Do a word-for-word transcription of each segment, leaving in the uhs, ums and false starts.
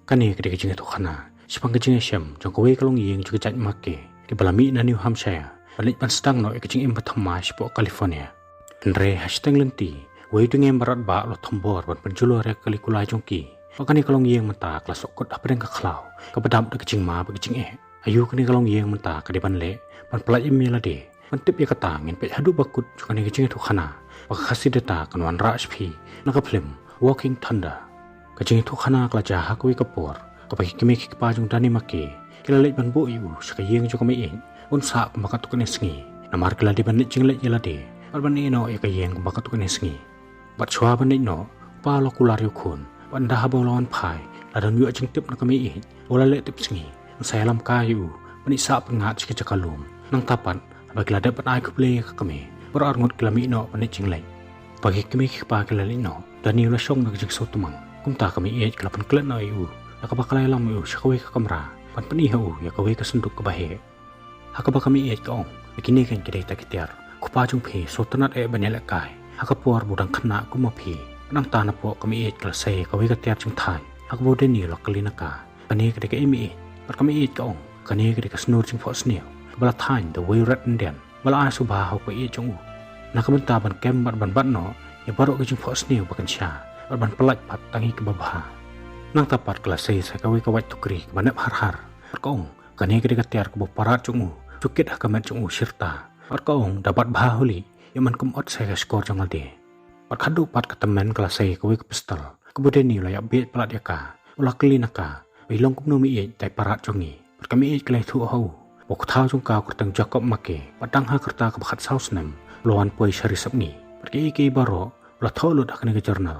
Kane ka dei ka jingïathuhkhana shaphang ka jingïashem jong kawei ka longïing jong ka jait Maki, kiba la mih na New Hampshire ban leit ban sdang noh ïa ka jingim bathymmai shapoh California. Hynrei ha shiteng lynti, uwei u dngiem baratbah u la thombor ban pynjulor ïa ka kali kulai jong ki. Bad kane ka longïing mynta ka la sahkut hapdeng ka khlaw kaba dap da ka jingma bad ka jingeh. Aïu kane ka longïing mynta ka dei ban leh ban pyllait im ïa lade? Ban tip ïa kata, ngin peit haduh ba kut jong kane ka jingïathuhkhana, ba ka Khasi Data kan wanrah sha phi na ka phlim Walking Thunder. Ka jingïathuhkhana ka la jia ha kawei ka por kaba ki kmie ki kpa jong u Danny Maki ki la leit ban buh ïa u sha ka ïing jong ka meiieit, un sah kumba katto katne sngi, namar ki la dei ban leit jingleit ïa lade bad ban ïehnoh ïa ka ïing kumba katto katne sngi. Bad shuwa ban leit noh, u pa u la kular ïa u khun, bad ynda haba u la wan phai, la don ïa u jingtip na ka meiieit ba u la leh tipsngi, un sa ïalam kai ïa u ban ïasah pyngngad sha ka jaka lum. Nangta pat, haba ki la dep ban ai khublei ïa ka kmie, baroh arngut ki la mih noh ban leit jingleit. Haba ki kmie ki kpa ki la leit noh, u Danny u la shong da ka jingsngewthuh. Kumta ka meiieit ka la pynklet noh ïa u, da kaba ka la ïalam ïa u sha kawei ka kamra ban pyni ha u ïa kawei ka synduk kaba heh. Ha kaba ka meiieit ka ong, ïa kine kan ki dei kita ki tiar u kpa jong phi u sngewtynnat eh ban ïalehkai ha ka por ba u dang khynnah kum ma phi. Nangta napoh ka meiieit ka la sei ïa kawei ka tiar jingthaiñ, ha kaba u Danny u la kylli na ka, kane ka dei kaei meiieit? Bad ka meiieit ka ong, kane ka dei ka snur jingphohsniew kaba la thaiñ da uwei u Red Indian ba la ai sngewbha ha u paid jong u, na ka bynta ban kem bad ban bat noh ïa baroh ka jingphohsniew ba kynsha, bad ban pyllait pat tang ïa kaba bha. Nangta pat ka la sei sa kawei ka wait tukri kaba nep har har, bad ka ong, kane ka dei ka tiar kaba u parat jong u u ju kit ha ka met jong u shirta. Bad ka ong, da bat bha holi, ïa man kum ot sa ïa ka shkor jong lade. Bad khatduh pat ka tymmen ka la sei kawei ka pistol, kaba u Danny u la ïa bieit palat ïa ka. U la kylli na ka, ba i long kumno meiieit da i parat jong ngi? Bad ka meiieit ka la ïathuh ha u ba u kthaw jong ka u kyrteng Jacob Maki, bad dang ha ka rta kaba khatsaw snem u la wan poi sha ri sepngi. Bad kiei kiei baroh u la thoh lut ha kane ka journal.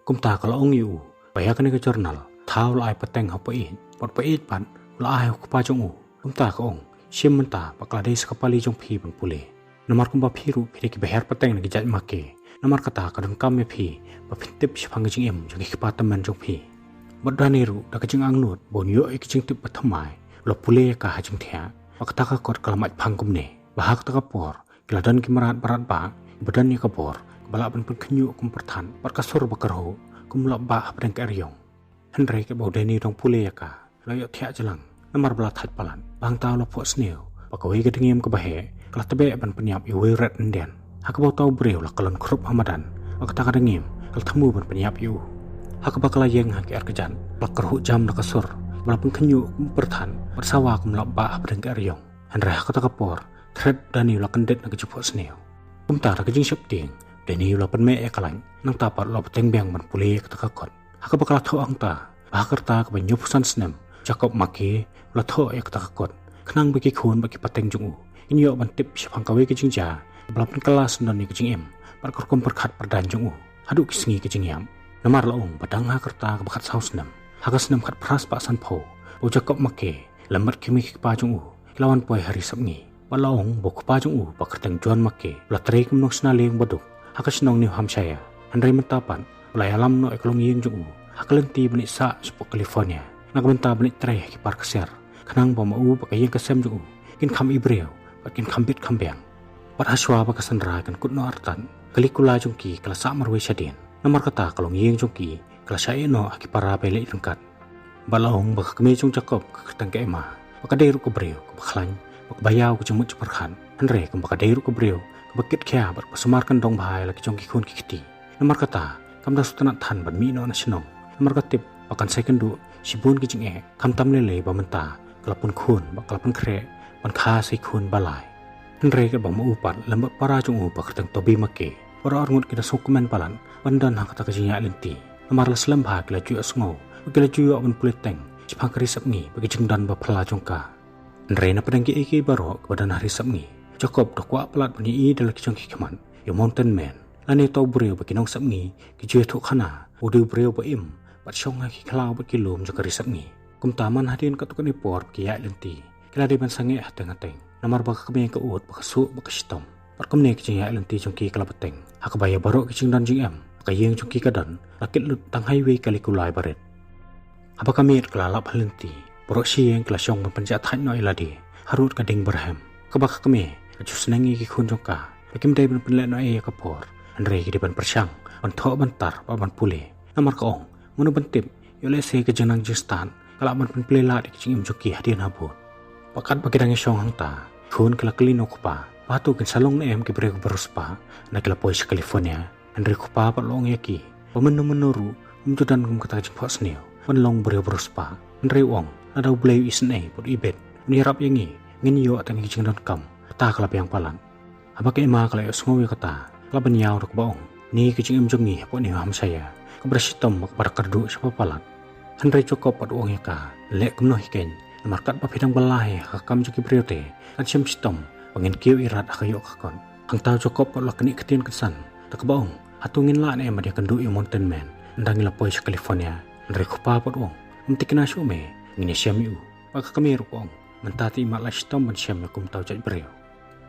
Kumta ka la ong ïa u ba ïa kane ka journal, thaw u la ai pateng ha u paid, bad u paid pat u la ai ha u kpa jong u. Kumta ka ong, shim mynta, ba ka la dei sa ka pali jong phi ban pule. Namar kumba phi ruh phi dei kiba hiar pateng na ka jait Maki, namar kata ka donkam ïa phi ba phin tip shaphang ka jingim jong ki kpa tymmen jong phi. Bad u Danny ruh da ka jingangnud ba un ïoh ïa ka jingtip bathymmai, u la pule ïa ka ha jingthiah. Bad kata ka kot ka la mait phang kumne, ba ha kata ka por ki la don ki mrad baratbah kiba don ïa ka bor kaba lah ban pynkhynñiuh kum pyrthat, bad ka sur ba kyrhuh kum u lapbah hapdeng ka eriong. Hynrei katba u Danny u dang pule ïa ka, u la ïohthiah jlang, namar ba la thait palat ba hangta u la phohsniew ba kawei ka dngiem kaba heh ka la tbeh ban pynïap ïa uwei u Red Indian. Ha kaba uta u briew u la kyllon khrup ha madan, bad kata ka dngiem ka la thmu ban pynïap ïa u. Ha kaba ka la ïeng ha ki ar kjat, ka la kyrhuh jam da ka sur ba la pynkhynñiuh kum pyrthat, bad sawa kum u lapbah hapdeng ka eriong. Hynrei ha kata ka por, thret u Danny u la kyndit na ka jingphohsniew. Kumta da ka jingsheptieng, u Danny u la pynmeh ïa ka light, nangta pat u la bteng biang ban pule ïa kata ka kot. Ha kaba ka la thoh hangta ba ha ka rta kaba hynñiewphew san snem u Jacob Maki u la thoh ïa kata ka kot, khnang ba ki khun bad ki pateng jong u kin ïoh ban tip shaphang kawei ka jingjia kaba la pynkylla syndon ïa ka jingim bad ka rukom pyrkhat pyrdaiñ jong u haduh ki sngi ka jingïap. Namar la ong ba dang ha ka rta kaba khatsaw snem, ha ka snem khatphra spah sanphew, u Jacob Maki lem bad ki kmie ki kpa jong u ki la wan poi ha ri sepngi. Bad la ong ba u kpa jong u ba kyrteng John Maki u la trei kum u nongshna lieng baduk ha ka shnong New Hampshire. Hynrei mynta pat u la ïalam noh ïa ka longïing jong u ha ka lynti ban ïasah shapoh California, na ka bynta ban leit trei ha ki par ksiar, khnang ba ma u bad ka ïing ka sem jong u kin kham i briew bad kin kham bit kham biang. Bad ha shuwa ba ka synrai kan kut noh artat, ka kali kulai jong ki ka la sah marwei shadien. Namar kata ka longïing jong ki ka la shah ïeh noh ha ki para ba ïaleit ryngkat. Bad la ong ba ka kmie jong u Jacob, ka kyrteng ka Emma, ba ka dei ruh ka briew kaba khlaiñ, ba kaba ïaw ka jingmut jingpyrkhat, hynrei kumba ka dei ruh ka briew kaba kit khia bad kaba sumar kyndong bha ïa la ki jong ki khun ki kti. Namar kata kam da sngewtynnat than ban mih noh na shnong, namar ka tip ba kan sa ïakynduh shibun ki jingeh, khamtam lei lei ba mynta ka la pun khun bad ka la pynkhreh ban kha sa i khun ba lai. Hynrei katba ma u pat lem bad u para jong u ba kyrteng Toby Maki, baroh arngut ki da sngewkmen palat ban don ha kata ka jingïaid lynti, namar la slem bha ki la ju ïohsngew bad ki la ju ïoh ban pule teng shaphang ka ri sepngi bad ki jingdon ba phylla jong ka. Hynrei na pdeng kiei kiei baroh kaba don ha ri sepngi, u Jacob u da kwah palat ban ïohi da la ki jong ki khmat ïa u mountain man, lane uta u briew ba ki nong sepngi ki ju ïathuhkhana u dei u briew ba im bad shong ha ki khlaw bad ki lum jong ka ri sepngi. Kumta man hadien katto katne por ba ki ïaid lynti, ki la dei ban sangeh hateng hateng, namar ba ka kmie ka ud ba ka suh bad ka shitom. Bad kumne ka jingïaid lynti jong ki ka la bteng, ha kaba ïa baroh ki jingdon jingem ba ka ïing jong ki ka don la kit lut tang ha iwei i kali kulai barit. Haba ka miet ka la lap ha lynti, baroh shi ïing ki la shong ban pynjah thait noh ïa lade harud ka dieng barhem. Kaba ka kmie ka ju sneng ïa ki khun jong ka ba kim dei ban pynlehnohei ïa ka por, hynrei ki dei ban pyrshang ban thoh ban tar bad ban pule. Namar ka ong, mano ban tip Ïoh lehse ka jingnang jingstad ka lah ban pynplie lad ïa ka jingim jong ki hadien habud. Bad katba ki dang ïashong hangta, khun ki la kylli na u kpa ba hato kin sa long ne em ki briew kiba riewspah haba ki la poi sha California. Hynrei u kpa pat u la ong ïa ki ba mynno mynno ruh ym ju don kum kata ka jingphohsniew ban long briew ba riewspah. Hynrei u ong, lada U Blei u isynei bad u ibit, un ïarap ïa ngi, ngin ïoh tang ïa ka jingdonkam. Kata ka la biang palat. Haba ka Emma ka la ïohsngew ïa kata, ka la ban ïaw da kaba ong, kane ka jingim jong ngi hapoh New Hampshire kaba da shitom bad kaba da kyrduh shibun palat. Hynrei u Jakob pat u ong ïa ka, leh kumno hi keiñ, namar katba phi dang bylla hi ha ka kam jong ki briew te, kan shem shitom ba ngin kiew irat ha ka ïoh ka kot. Hangta u Jakob pat u la knieh ktien kynsan da kaba ong, hato ngin lah ne em ban ïakynduh ïa u Mountain Man ynda ngi la poi sha California? Hynrei u kpa pat u ong, ym thikna shuh me, ngin ïashem ïa u. Bad ka kmie ruh ka ong, mynta te imat la shitom ban shem ïa kumta u jait briew.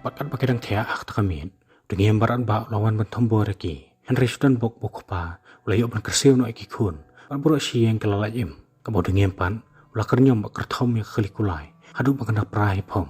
Bad katba ki dang thiah ha kata ka miet, u Dngiem Baratbah u la wan ban thombor ïa ki. Hynrei shu don bok ba u kpa u la ïoh ban kyrsiew noh ïa ki khun bad baroh shi ïing ki la lait im. Kaba u Dngiem pat u la kyrñiom bad kyrthom ïa ka kali kulai haduh ba kan da pra hi phom.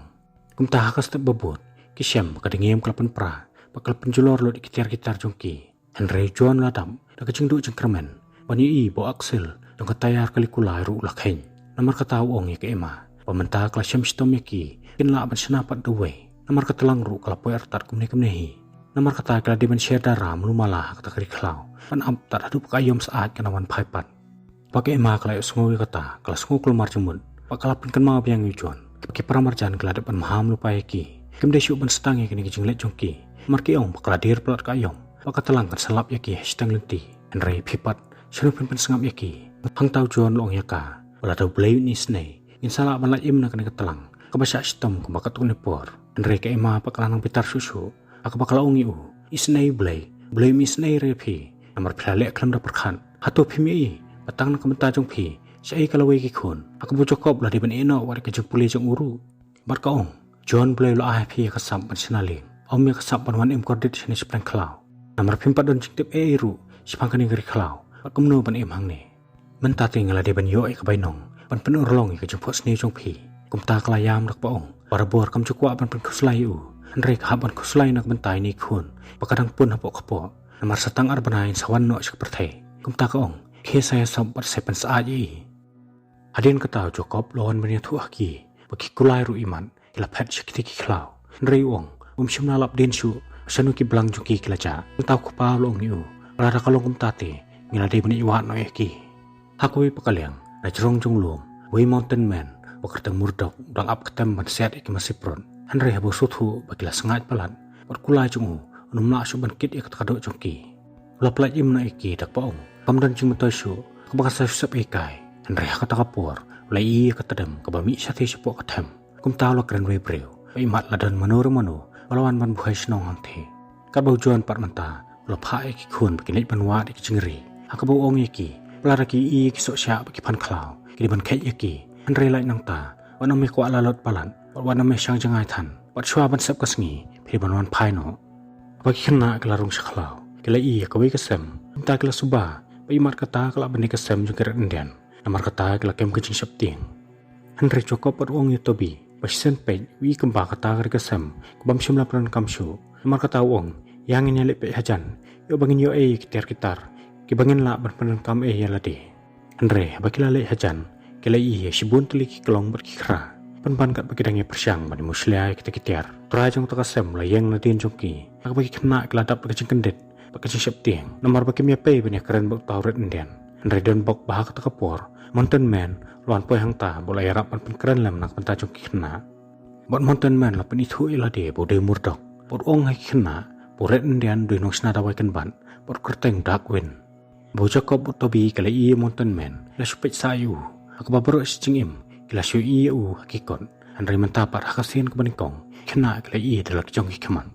Kumta ha ka step ba bud, ki shem ba ka Dngiem ka la pynpra bad ka la pynjulor lut ïa ki tiar ki tar jong ki. Hynrei u John u la dap da ka jingduh jingkyrmen ban ïohi ba u axle jong ka tayar kali kulai ruh u la kheiñ. Namar kata u ong ïa ka Emma ba mynta ka la shem shitom ïa ki, kin lah ban shna pat da uwei. Namar ka tlang ruh ka la poi artat kumne kumne hi. Namar kata ki la dei ban sher da ram lu mala ha kata ka ri khlaw ban ap tad haduh ba ka aïom syaid kan wan phai pat. Ba ka Emma ka la ïohsngew ïa kata, ka la sngew kulmar jingmut bad ka la pynkynmaw biang ïa u John ba ki para marjan ki la dep ban maham lypa ïa ki. Kim dei shuh ban sdang ïa kane ka jingleit jong ki, namar ki ong ba ka la dier palat ka aïom bad ka tlang kan sa lap ïa ki ha shiteng lynti. Hynrei phi pat, shano phin pynsngap ïa ki? Hangta u John u la ong ïa ka ba lada U Blei un isynei, ngin sa lah ban lait im na kane ka tlang kaba shah shitom kumba katto katne por. Hynrei ka Emma pat ka la nang bitar shuh shuh ha kaba ka la ong ïa u, isynei U Blei, U Blei um isynei re ïa phi, namar phi la leh khlem da pyrkhat. Hato phim ïohi ba tang na ka bynta jong phi shaei ka lawei ki khun, ha kaba u Jakob u la dei ban ïehnoh wat ïa ka jingpule jong u ruh? Bad ka ong, John, U Blei u la ai ha phi ïa ka sap ban shna lem, ym ïa ka sap ban wan im kordit shane shaphang khlaw. Namar phim pat don jingtip ei ei ruh shaphang kane ka ri khlaw bad kumno ban im hangne. Mynta te nga la dei ban ïoh ïa ka bainong ban pynurlong ïa ka jingphohsniew jong phi. Kumta ka la ïam da kaba ong, barabor kam ju kwah ban pynkhuslai ïa u, hynrei ka hap ban khuslai na ka bynta ïa ine i khun ba ka dang pun hapoh kpoh. Namar sa tang ar bnai yn sa wan noh sha ka pyrthei. Kumta ka ong, khie sa ïasop bad sa pynsyaid ïa i. Hadien kata u Jakob u la wan ban ïathuh ha ki ba ki kulai ruh imat ki la phet sha kitei ki khlaw. Hynrei u ong, um shym la lap dien shuh ba shano ki blang jong ki ki la jah. Hangta u kpa u la ong ïa u ba lada ka long kumta te, ngi la dei ban ïaid wad noh ïa ki. Ha kawei pat ka liang, na jrong jong u lum, uwei u Mountain Man uba kyrteng Murdoch u dang ap ktem ban siat ïa ki masiprot. Hynrei haba u sngewthuh ba ki la sngaid palat bad u kulai jong u un ym lah shuh ban kit ïa kata ka doh jong ki, u la pyllait im noh ïa ki da kaba ong, kam don jingmyntoi shuh, kaba ngan sa shu sep hikai. Hynrei ha kata ka por u la ïohi ïa ka tdem kaba mih shathie shapoh ka them. Kumta u la kren wei briew ba imat la don mano re mano ba la wan ban buhai shnong hangthie. Katba u John pat mynta u la phah ïa ki khun ba kin leit ban wad ïa ki jingri, ha kaba u ong ïa ki ba lada ki ïohi ïa ki sohshah ba ki phan khlaw, ki dei ban kheit ïa ki. Hynrei lait nangta, wat nym ïa kwah lalot palat bad wat nym ïa shang jngai than, bad shuwa ban sep ka sngi phi dei ban wan phai noh. Haba ki khynnah ki la rung sha khlaw, ki la ïohi ïa kawei ka sem. Mynta ki la suba ba imat kata ka lah ban dei ka sem jong ki Red Indian. Namar kata ki la kem ka jingsheptieng. Hynrei u Jakob pat u ong ïa u Toby ba shisien peit u i kumba kata ka dei ka sem kaba ym shym la pyndonkam shuh. Namar kata u ong, ïa ngin ïaleit peit hajan, ïoh ba ngin ïoh ei ïa ki tiar ki tar kiba ngin lah ban pyndonkam ei ïa lade. Hynrei haba ki la leit hajan, ki la ïohi ïa shibun tylli ki klong bad ki khra, pynban katba ki dang ïapyrshang ban ïa mushlia ïa kita ki tiar. U trai jong kata ka sem u la ïeng nadien jong ki, ha kaba ki khynnah ki la dap da ka jingkyndit bad ka jingsheptieng, namar ba kim ïapei ban ïakren bad uta u Red Indian. Hynrei don bok ba ha kata ka por u Mountain Man u la wan poi hangta bad u la ïarap ban pynkren lem na ka bynta jong ki khynnah. Bad u Mountain Man u la pynithuh ïa lade ba u dei u Murdoch, bad u ong ha ki khynnah ba u Red Indian u dei u nongshna dawai kynbat bad u kyrteng Darkwing. Bad u Jakob bad u Toby ki la ïohi ïa u Mountain Man, ki la shu peit sah ïa u, ha kaba baroh shi jingim ki la shu ïohi ïa u ha ki kot. Hynrei mynta pat ha ka sien kaba nyngkong, ki khynnah ki la ïohi da la ki jong ki khmat.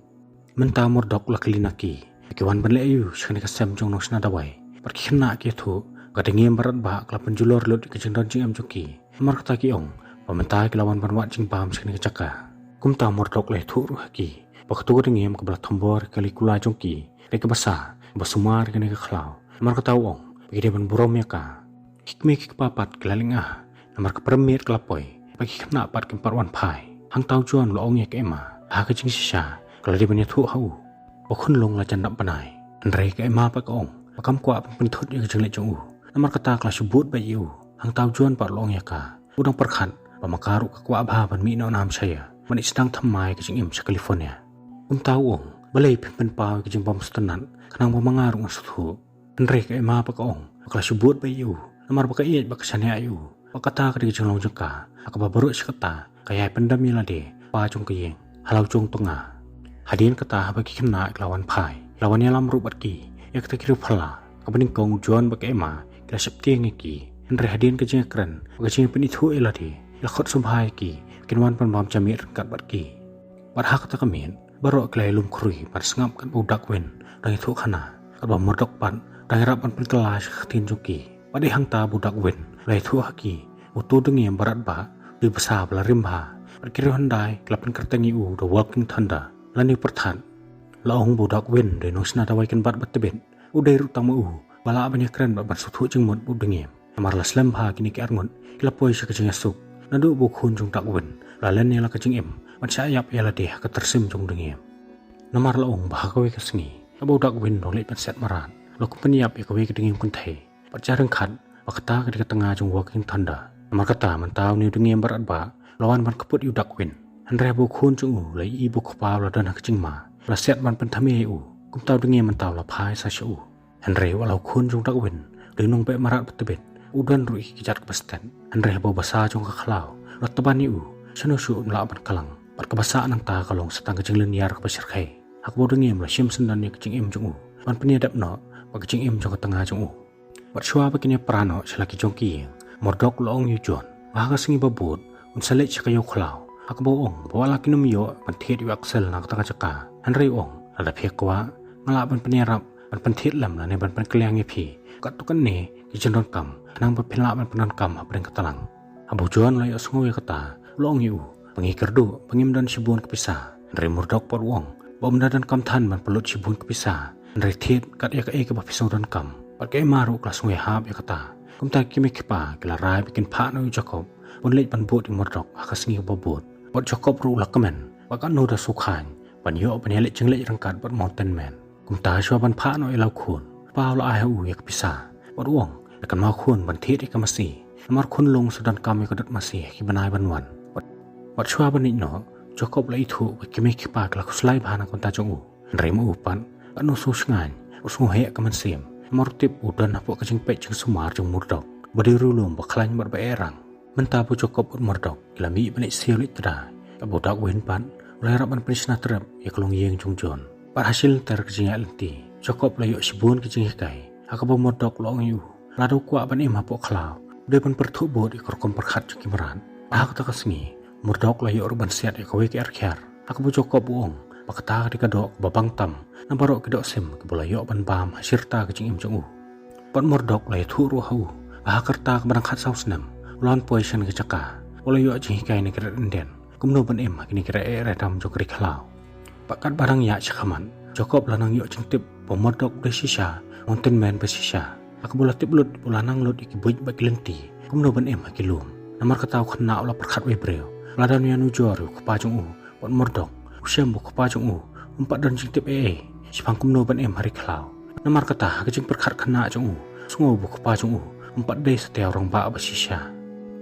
Mynta u Murdoch u la kylli na ki ba ki wan ban leh aïu sha kane ka sem jong u nongshna dawai. Bad ki khynnah ki ïathuh ba ka Dngiem Baratbah ka la pynjulor lut ïa ka jingdon jingem jong ki. Namar kata ki ong ba mynta ki la wan ban wad jingbam sha kane ka jaka. Kumta u Murdoch u la ïathuh ruh ha ki ba kato ka Dngiem kaba la thombor ïa ka kali kulai jong ki ka dei ka basa kaba sumar ïa kane ka khlaw. Namar kata u ong ba ki dei ban burom ïa ka. Ki kmie ki kpa pat ki la lyngngoh namar ka prem miet ka la poi bad ki khynnah pat kim pat wan phai. Hangta u John u la ong ïa ka Emma ha ka jingshisha ka la dei ban ïathuh ha u ba u khunlung la jan dap bnai. Hynrei ka Emma pat ka ong ba kam kwah ban pynthut ïa ka jingleit jong u. Namar kata ka la shu bud beit ïa u. Hangta u John pat u la ong ïa ka, u dang pyrkhat ba ma ka ruh ka kwah bha ban mih noh na Hampshire ban ïa sdang thymmai ka jingim sha California. Kumta u ong, balei phim pynpaw ïa ka jingbym sngewtynnat, khnang ba ma nga ruh ngan sngewthuh. Hynrei ka Emma pat ka ong ba ka la shu bud beit ïa u namar ba ka ïeit ba ka shaniah ïa u, ba kata ka dei ka jinglong jong ka, ha kaba baroh shi katta ka ïai pyndem ïa lade da u kpa jong ka ïing ha la u jong tnga. Hadien kata, haba ki khynnah ki la wan phai, ki la wan ïalam ruh bad ki ïa kata ki riew phylla, kaba nyngkong u John bad ka Emma ki la sheptieng ïa ki. Hynrei hadien ka jingïakren bad ka jingpynithuh ïa lade, ki la khot sngewbha ïa ki ba kin wan pynbam jingmut ryngkat bad ki. Bad ha kata ka miet baroh ki la ïalum khrui bad sngap katba u Darkwing u dang ïathuh khana, katba u Murdoch pat u dang ïarap ban pynkylla sha ka ktien jong ki. Bad dei hangta ba u Darkwing u la ïathuh ha ki ba uto u dngiem baratbah u dei u basa ba la rim bha, bad ki riew hyndai ki la pynkyrteng ïa u The Walking Thunder, lane u pyrthat. La ong ba u Darkwing u dei u nongshna dawai kynbat ba tbit, u dei ruh tang ma u ba lah ban ïakren bad ban sngewthuh jingmut bad u dngiem. Namar la slem bha kine ki arngut ki la poi sha ka jingïasuk naduh ba u khun jong u Darkwing u la len ïa la ka jingim ban shah ïap ïa lade ha ka tyrsim jong u dngiem. Namar la ong ba ha kawei ka sngi, katba u Darkwing u dang leit ban siat mrad, u la kum pynïap ïa kawei ka dngiem kynthei, bad jia ryngkat ba kata ka dei ka tnga jong u Walking Thunder. Namar kata mynta une u dngiem baratbah u la wan ban kput ïa u Darkwing. Hynrei haba u khun jong u u la ïohi ba u kpa u la don ha ka jingma, u la siat ban pynthame ïa u. Kumta u dngiem mynta u la phai sa sha u. Hynrei wat la u khun jong u Darkwing u dei u nongbeh mrad ba tbit, u don ruh ïa ki kjat kiba stet. Hynrei haba u basa jong ka khlaw u la tban ïa u, shano shuh um lah ban klang. Bad kaba sah nangta ka long sa tang ka jinglynñiar kaba shyrkhei, ha kaba u dngiem u la shim syndon ïa ka jingim jong u ban pynïadap noh bad ka jingim jong ka tnga jong u. Bad shuwa ba kin ïapra noh sha la ki jong ki ïing, u Murdoch u la ong ïa u John ba ha ka sngi ba bud un sa leit sha ka ïew khlaw, ha kaba u ong ba wat la kin ym ïoh ban thied ïa u Axel na kata ka jaka. Hynrei u ong, lada phi kwah, nga lah ban pynïarap ban pynthied lem lane ban pynkylliang ïa phi katto katne ki jingdonkam, khnang ba phin lah ban pyndonkam hapdeng ka tlang. Haba u John u la ïohsngew ïa kata, u la ong ïa u ba ngi kyrduh ba ngim don shibun ka pisa. Hynrei u Murdoch pat u ong ba um da donkam than ban pynlut shibun ka pisa, hynrei thied kat ïa kaei kaba phi sngewdonkam. Bad ka Emma ruh ka la sngewhap ïa kata. Kumta ki kmie ki kpa ki la rai ba kin phah noh ïa u Jacob ban leit ban bud ïa u Murdoch ha ka sngi kaba bud. Bad u Jacob ruh u la kmen ba katno da sngewkhlaiñ ban ïoh ban ïaleit jingleit ryngkat bad u Mountain Man. Kumta shuwa ban phah noh ïa la u khun, u kpa u la ai ha u ïa ka pisa bad u ong ba kan mah u khun ban thied ïa ka masi, namar khunlung sa donkam ïa ka dud masi ha ki bnai ban wan. Bad, bad shuwa ban leit noh, u Jacob u la ithuh ba ki kmie ki kpa ki la khuslai bha na ka bynta jong u. Hynrei ma u pat, katno sngewshngaiñ bad sngewheh ka mynsiem, namar u tip u don hapoh ka jingpeit jingsumar jong u Murdoch, ba dei u riewlum ba khlaiñ bad ba ehrang. Mynta ba u Jacob bad u Murdoch ki la mih ban leit siew leit tda, katba u Darkwing pat u la ïarap ban pynshna trep ïa ka longïing jong u John. Bad ha shi lynter ka jingïaid lynti, u Jacob u la ïoh shibun ki jinghikai, ha kaba u Murdoch u la ong ïa u, lada u kwah ban im hapoh khlaw, u dei ban pyrthuh bud ïa ka rukom pyrkhat jong ki mrad. Bad ha kata ka sngi u Murdoch u la ïoh ruh ban siat ïa kawei ka erkhiar, ha kaba u Jacob u ong ba kata ka dei ka doh kaba bang tam na baroh ki doh sim kiba u la ïoh ban bam ha shirta ka jingim jong u. Bad u Murdoch u la ïathuh ruh ha u ba ha ka rta kaba dang khatsaw snem u la wan poi sha kane ka jaka, u la ïoh jinghikai na ki Red Indian kumno ban im ha kine ki raiei raidam jong ka ri khlaw. Bad katba dang ïaid shakhmat, u Jacob u la nang ïoh jingtip ba u Murdoch u dei shisha u Mountain Man ba shisha, ha kaba u la tip lut ba u la nang lut ïa ki buit bad ki lynti kumno ban im ha ki lum. Namar kata u khynnah u la pyrkhat wei briew, u la don ïa u nujor ïa u kpa jong u. Bad u Murdoch u shem ba u kpa jong u um pat don jingtip ei ei shaphang kumno ban im ha ri khlaw. Namar kata ha ka jingpyrkhat khynnah jong u, u sngew ba u kpa jong u um pat dei satia u rangbah ba shisha.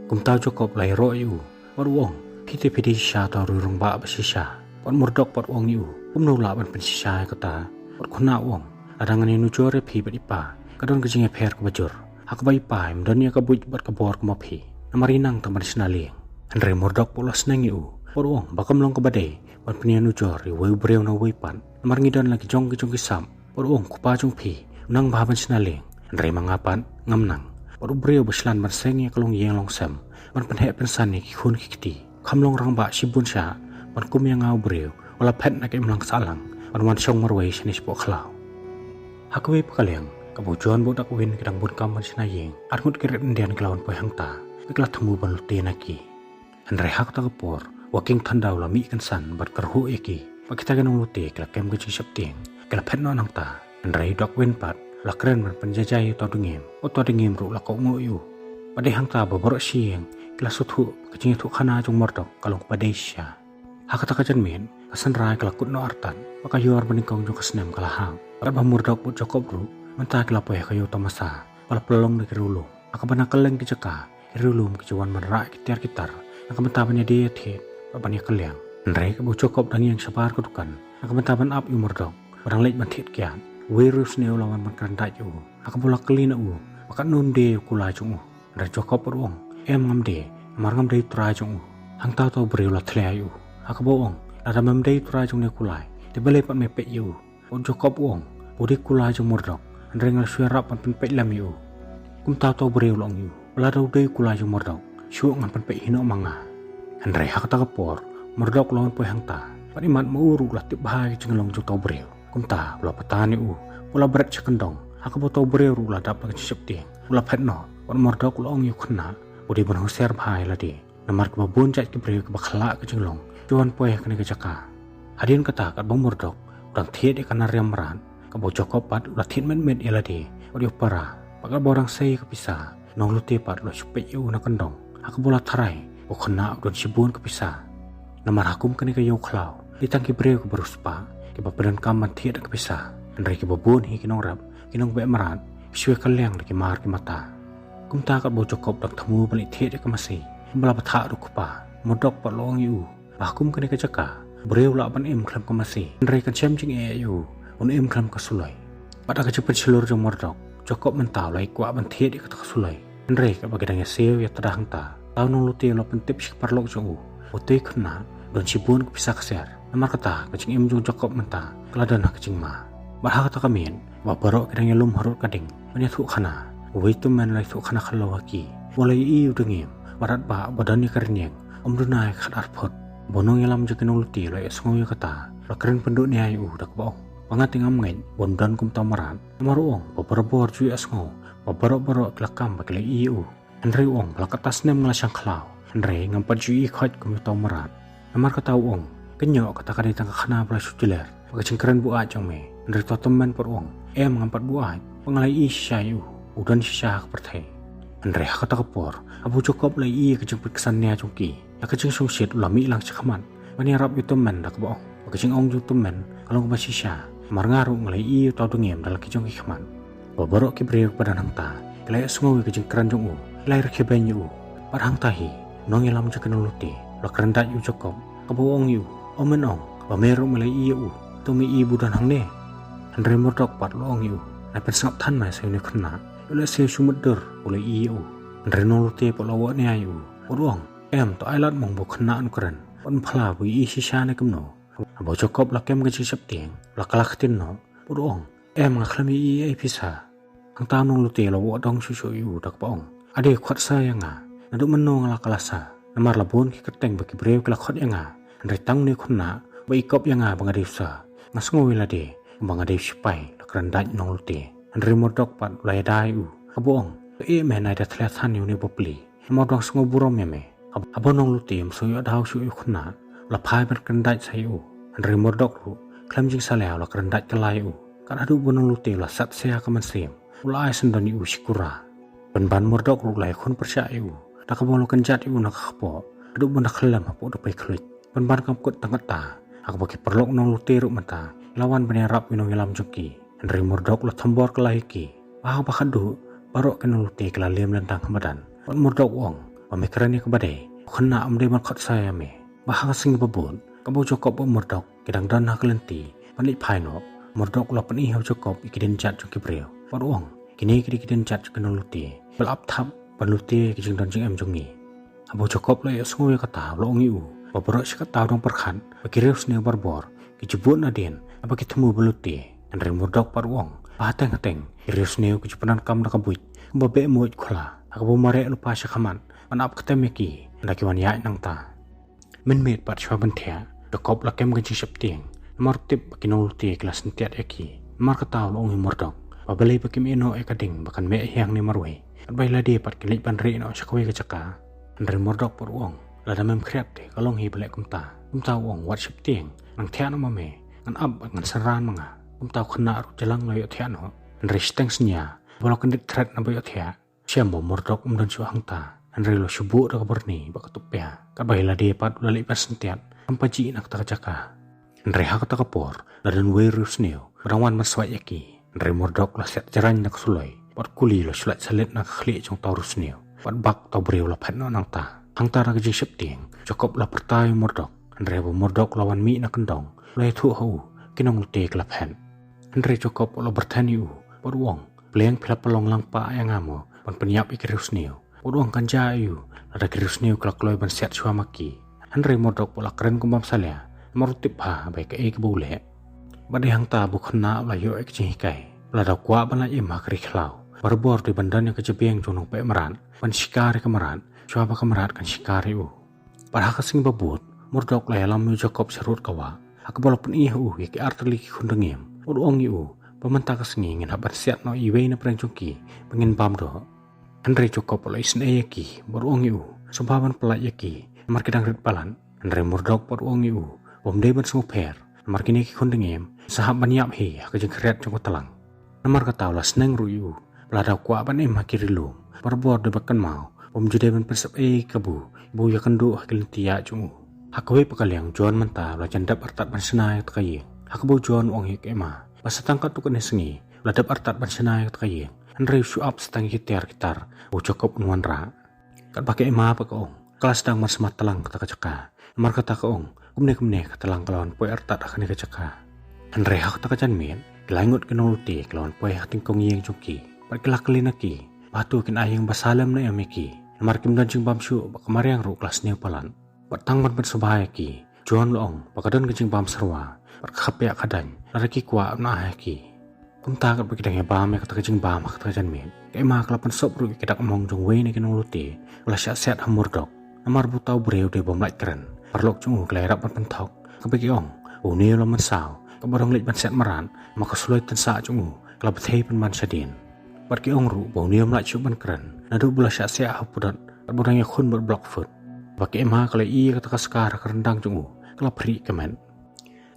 Kumta u Jacob u la ïaroh ïa u bad u ong, phi te phi dei shisha uta u rangbah ba shisha. Bad u Murdoch pat u ong ïa u, kumno u lah ban pynshisha ïa kata? Bad u khynnah u ong, lada ngan ïanujor ïa phi bad i pa, ka don ka jingïapher kaba jur, ha kaba i pa im don ïa ka buit bad ka bor kum ma phi, namar i nang tang ban shna lieng. Hynrei u Murdoch pat u la sneng ïa u bad u ong ba kam long kaba dei ban pynïanujor ïa uwei u briew na uwei pat, namar ngi don la ki jong ki jong ki sap. Bad u ong, u kpa jong phi u nang bha ban shna lieng, hynrei ma nga pat ngam nang. Bad u briew ba shlan ban seng ïa ka longïing longsem ban pynheh pynsan ïa ki khun ki kti, kham long rangbah shibun shah ban kum ïa nga u briew u la phet na ka imlang sahlang ban wan shong marwei shane shapoh khlaw. Ha kawei pat ka liang, katba u John bad u Darkwing ki dang bun kam ban shna ïing, arngut ki Red Indian ki la wan poi hangta bad ki la thmu ban lute na ki. Hynrei ha kata ka por, u Walking Thunder u la mih kynsan bad kyrhuh ïa ki. Bad kita ki nonglute ki la kem ka jingsheptieng, ki la phet noh nangta. Hynrei u Darkwing pat u la kren ban pynjaijai ïa uta u dngiem, uta u dngiem ruh u la kohnguh ïa u. Bad dei hangta ba baroh shi ïing ki la sngewthuh ba ka jingïathuh khana jong u Murdoch ka long kaba dei shisha. Ha kata ka janmiet, ka synrai ka la kut noh artat bad ka ïor ba nyngkong jong ka snem ka la hap. Katba u Murdoch bad u Jacob ruh mynta ki la poi ha ka ïew tamasa ba la pynlong da ki riewlum. Ha kaba na kylleng ki jaka, ki riewlum ki ju wan ban rah ki tiar ki tar na ka bynta ban ïadie ïathied bad ban ïakylliang. Hynrei kaba u Jakob dang ïeng shabar ka dukan na ka bynta ban ap ïa u Murdok ba dang leit ban thied kiad, uwei u riewsniew u la wan ban kren dait ïa u. Ha kaba u la kylli na u ba katno um die ïa u kulai jong u. Hynrei u Jakob pat u ong, em, ngam die, namar ngam dei u trai jong u. Hangta uta u briew u la thleh ïa u, ha kaba u ong, lada mem dei u trai jong une u kulai, te balei pat me peit ïa u? Bad u Jakob u ong ba u dei u kulai jong u Murdok, hynrei nga la shu ïarap ban pynpeit lem ïa u. Kumta uta u briew u la ong ïa u ba lada u dei u kulai jong u Murdok, shuh, ngan pynpeit hi noh ma nga. Hynrei ha kata ka por u Murdok u la wan poi hangta, bad imat ma u ruh u la tip bha ïa ka jinglong jong uta u briew. Kumta u la patan ïa u bad u la bret sha kyndong, ha kaba uta u briew ruh u la dap da ka jingsheptieng. U la phet noh, bad u Murdok u la ong ïa u khynnah ba u dei ban husiar bha ïa lade, namar kiba bun jait ki briew kiba khlad ka jinglong ki wan poi ha kane ka jaka. Hadien kata katba u Murdok u dang thied ïa ka nariam mrad, katba u Jakob pat u la thied met met ïa lade bad ïa u para, bad katba u dang sei ïa ka pisa, u nonglute pat u la shu peit ïa u na kyndong, ha kaba u la tharai ba u khynnah u don shibun ka pisa. Namar ha kum kane ka ïew khlaw, dei tang ki briew kiba riewspah kiba pyndonkam ban thied da ka pisa, hynrei kiba bun hi ki nongrep, ki nongbeh mrad, ki shu ïakylliang da ki mar ki mata. Kumta katba u Jakob u dang thmu ban leit thied ïa ka masi, kumba la bthah da u kpa, u Murdok pat u la ong ïa u ba ha kum kane ka jaka, u briew u lah ban im khlem ka masi, hynrei kan shem jingeh ïa u un im khlem ka suloi. Bad da ka jingpynshlur jong u Murdok, u Jakob mynta u la ïai kwah ban thied ïa kata ka suloi. Hynrei katba ki dang ïasiew ïatrei hangta, uta u nonglute u la pyntip sha ki paralok jong u ba utei u khynnah u don shibun ka pisa ksiar. Namar kata ka jingim jong u Jakob mynta ka la don ha ka jingma. Bad ha kata ka miet ba baroh ki dang ïalum harud ka ding ban ïathuh khana, uwei u tymmen u la ïathuh khana khlaw ha ki, u la ïohi ïa u Dangiem, u rangbah ba don ïa ka rynïeng, um duna ïa ka khatar phut. Ba u nongïalam jong ki nonglute u la ïohsngew ïa kata, u la kren pynduh nia ïa u da kaba ong ba nga te ngam ngeit ba un don kum uta u mrad. Namar u ong ba barabor u ju ïohsngew ba baroh baroh ki la kam ba ki la ïohi ïa u. Hynrei u ong ba la katta snem nga la shang khlaw, hynrei ngam pat ju ïohi khoit kum uta u mrad. Namar kata u ong, kynnoh, kata ka dei tang ka khana ba la shu jler, bad ka jingkren buaid jong me. Hynrei uta u tymmen pat u ong, em, ngam pat buaid, bad nga la ïohi shisha ïa u, u don shisha ha ka pyrthei. Hynrei ha kata ka por, haba u Jakob u la ïohi ïa ka jingpynksan nia jong ki, da ka jingsngewsih u la mih lang sha khmat ban ïarap ïa u tymmen da kaba ong ba ka jingong jong u tymmen ka long kaba shisha, namar nga ruh nga la ïohi ïa uta u Dangiem da la ki jong ki khmat. Ba baroh ki briew kiba don hangta ki la ïohsngew ïa ka jingkren jong u, ki la ïarkhie beiñ ïa u. Bad hangta hi u nongïalam jong ki nonglute u la kren dait ïa u Jakob, kaba u ong ïa u, o men ong ba me ruh me la ïohi ïa u, to me ïohi ba u don hangne? Hynrei u Murdok pat u la ong ïa u, nai pynsngap than nai sha une u khynnah, ïoh lehse u shu mutdur u la ïohi ïa u. Hynrei u nonglute pat u la wad nia ïa u, bad u ong, em, to ai lad mong ba u khynnah un kren, bad un phla ba u ïohi shisha ne kumno. Haba u Jakob u la kem ka jingsheptieng, u la kylla ktien noh, bad u ong, em, nga khlem ïohi ei ei pisa. Hangta u nonglute u la wad dong shuh shuh ïa u da kaba ong, ade, khot sa ïa nga. Naduh mynno nga la kylla sa? Namar la bun ki kyrteng ba ki briew ki la khot ïa nga, hynrei tang une u khynnah uba i kop ïa nga ba nga dei u sa. Nga sngew ïa lade kumba nga dei u sipai, la kren dait u nonglute. Hynrei u Murdok pat u la ïada ïa u, kaba ong, to ïeh me, nai da thleh than ïa une u bapli, namar u dang sngew burom ïa me. Hab-, haba u nonglute um sngew ïoh daw shuh ïa u khynnah, u la phai ban kren dait sa ïa u. Hynrei u Murdok ruh khlem jingsalia u la kren dait kylla ïa u. Kat haduh ba u nonglute u la sat sia ka mynsiem, u la ai syndon ïa u shi kura. Pynban u Murdok ruh u la ïakhun pyrshah ïa u, da kaba u la kynjat ïa u na ka kpoh haduh ban da khyllem hapoh dupei khluit. Pynban kam kut tang katta, ha kaba ki paralok nonglute ruh mynta ki la wan ban ïarap ïa u nongïalam jong ki. Hynrei u Murdok u la thombor kylla ïa ki. Bad ha kaba khatduh baroh ki nonglute ki la lem lyntang ha madan. Bad u Murdok u ong, ba me kren ïa kaba dei, u khynnah um dei ban khot sa ïa me. Bad ha ka sngi ba bud, kaba u Jakob bad u Murdok ki dang don ha ka lynti ban leit phai noh, u Murdok u la pyni ha u Jakob ïa ki dienjat jong ki briew, bad u ong, kine ki dei ki dienjat jong ki nonglute kiba la ap thap ban lute ïa ki jingdon jingem jong ngi. Haba u Jakob u la ïohsngew ïa kata u la ong ïa u ba baroh shi katta u dang pyrkhat ba ki riewsniew barabor ki ju bud nadien haba ki thmu ban lute. Hynrei u Murdok pat u ong ba hateng hateng ki riewsniew ki ju pyndonkam da ka buit kumba beh muid khula, ha kaba u mareh lypa sha khmat ban ap ktem ïa ki ynda ki wan ïaid nangta. Mynmiet pat shuwa ban thiah, u Jakob u la kem ka jingsheptieng, namar u tip ba ki nonglute ki la syntiat ïa ki. Namar kata u la ong ïa u Murdok ba balei ba kim ïehnoh ïa ka ding ba kan meh hiang ne marwei, katba ïa lade pat kin leit ban rieh noh sha kawei ka jaka. Hynrei u Murdok pat u ong, lada mem khriat te ka long hi ba leh kumta. Kumta u ong, wat sheptieng, nang thiah noh ma me, ngan ap bad ngan synran ma nga. Kumta u khynnah ruh jylliew la ïohthiah noh. Hynrei shiteng synñia, haba la kyndit thret na ba ïohthiah, shem ba u Murdok um don shuh hangta, hynrei u la shu buh da ka byrni bad ka tupia. Katba ïa lade pat u la leit ban syntiat, kam pajih na kata ka jaka. Hynrei ha kata ka por la don uwei u riewsniew ba dang wan ban swait ïa ki. Hynrei u Murdok u la siat jrang da ka suloi, Bad kuli la shu lait salit na ka khlieh jong uta u riewsniew. Bad bak uta u briew la phet noh nangta. Hangta na ka jingsheptieng, Jakob la pyrta ïa u Murdok. Hynrei haba u Murdok la wan mih na kyndong, la ïathuh ha u, ki nonglute ki la phet. Hynrei Jakob u la byrthen ïa u, bad u ong, pliang phi la pynlong lang pah ïa nga mo ban pynïap ïa ki riewsniew? Bad u ong kan jia aïu, lada ki riewsniew ki la kloi ban siat shuwa ma ki. Hynrei u Murdok u la kren kum bym salia, namar u tip bha ba ïa kaei kaba u leh. Bad dei hangta ba u khynnah u la ïoh ïa ka jinghikai, lada u kwah ban lait im ha ka ri khlaw, barabor dei ban don ïa ka jabieng jong u nongpeit mrad ban shikar ïa ka mrad, shuwa ba ka mrad kan shikar ïa u. Bad ha ka sngi ba bud, u Murdok u la ïalam ïa u Jakob sharud ka wah, ha kaba u la pyni ha u ïa ki artylli ki khun dngiem. Bad u ong ïa u ba mynta ka sngi ngin hap ban siat noh ïa iwei na pdeng jong ki ba ngin bam doh. Hynrei u Jakob u la isynei ïa ki, bad u ong ïa u, sngewbha ban pyllait ïa ki, namar ki dang rit palat. Hynrei u Murdok pat u ong ïa u, um dei ban sngewpher, namar kine ki khun dngiem sa hap ban ïap hi ha ka jingkhriat jong ka tlang. Namar kata u la sneng ruh ïa u ba lada u kwah ban im ha ki ri lum, barabor dei ban kynmaw ba um ju dei ban pynsep ei ei ïa kabu ba u ïakynduh ha ki lynti ïaid jong u. Ha kawei pat ka liang, u John mynta u la jan dep artat ban shna ïa kata ka ïing. Ha kaba u John u ong ïa ka Emma ba sa tang katto katne sngi u la dep artat ban shna ïa kata ka ïing, hynrei u shu ap sa tang ïa ki tiar ki tar ba u Jakob un wanrah. Katba ka Emma pat ka ong, ka la sdang ban smat tlang kata ka jaka. Namar kata ka ong, kumne kumne ka tlang ka la wan poi artat ha kane ka jaka. Hynrei ha kata ka janmiet, ki lai ngut ki nonglute ki la wan poi ha ka tyngkong ïing jong ki. Bad ki la kylli na ki ba hato kin ai ïing ba salem ne em ïa ki, namar kim don jingbam shuh, bad ka mariang ruh ka la sniew palat. Bad tang ban pynsngewbha ïa ki, u John u la ong ba ka don ka jingbam syrwa bad ka khapiah khadaiñ lada ki kwah ban ai ha ki. Kumta katba ki dang ïabam ïa kata ka jingbam ha kata ka janmiet, ka Emma ka la pynsop ruh ïa ki dak mong jong uwei na ki nonglute ba la shah siat ha u Murdok. Namar ba uta u briew u dei bym lait kren, paralok jong u ki la ïarap ban pynthok, kaba ki ong ba une u la mynsaw, kaba dang leit ban siat mrad, namar ka suloi tynsah jong u ka la bthei pynban shadien. Bad ki ong ruh ba une um lait shuh ban kren naduh ba u la shah siat ha u pudot, katba u dang ïakhun bad u Blackfoot. Bad ka Emma ka la ïohi ïa kata ka skar ha ka ryndang jong u, ka la phrieh ka met.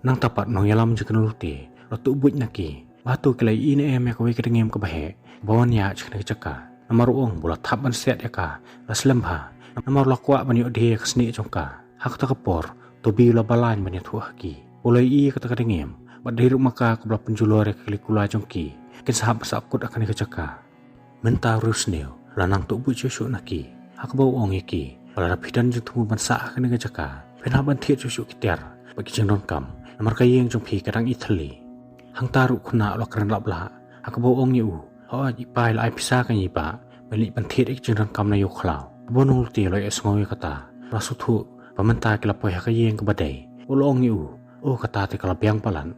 Nangta pat u nongïalam jong ki nonglute u la tuh buit na ki ba hato ki la ïohi ne em ïa kawei ka dngiem kaba heh ba wan ïaid sha kane ka jaka. Namar u ong ba u la thap ban siat ïa ka la slem bha, namar u la kwah ban ïoh die ïa ka snieh jong ka. Ha kata ka por, u Toby u la balaiñ ban ïathuh ha ki ba u la ïohi ïa kata ka dngiem, bad dei ruh ma ka kaba la pynjulor ïa ka kali kula jong ki, kin sa hap ban sah kut ha kane ka jaka. Mynta u riewsniew u la nang tuh buit shuh shuh na ki, ha kaba u ong ïa ki ba lada phi don jingthmu ban sah ha kane ka jaka, phin hap ban thied shuh shuh ki tiar bad ki jingdonkam, namar ka ïing jong phi ka dang i thylli. Hangta ruh u khynnah u la kren lap lah, ha kaba u ong ïa u, hooid i pa i la ai pisa kane i bah ban leit ban thied ïa ki jingdonkam na ïew khlaw. Haba u nonglute u la ïohsngew ïa kata, u la sngewthuh ba mynta ki la poi ha ka ïing kaba dei. U la ong ïa u, o kata te ka la biang palat.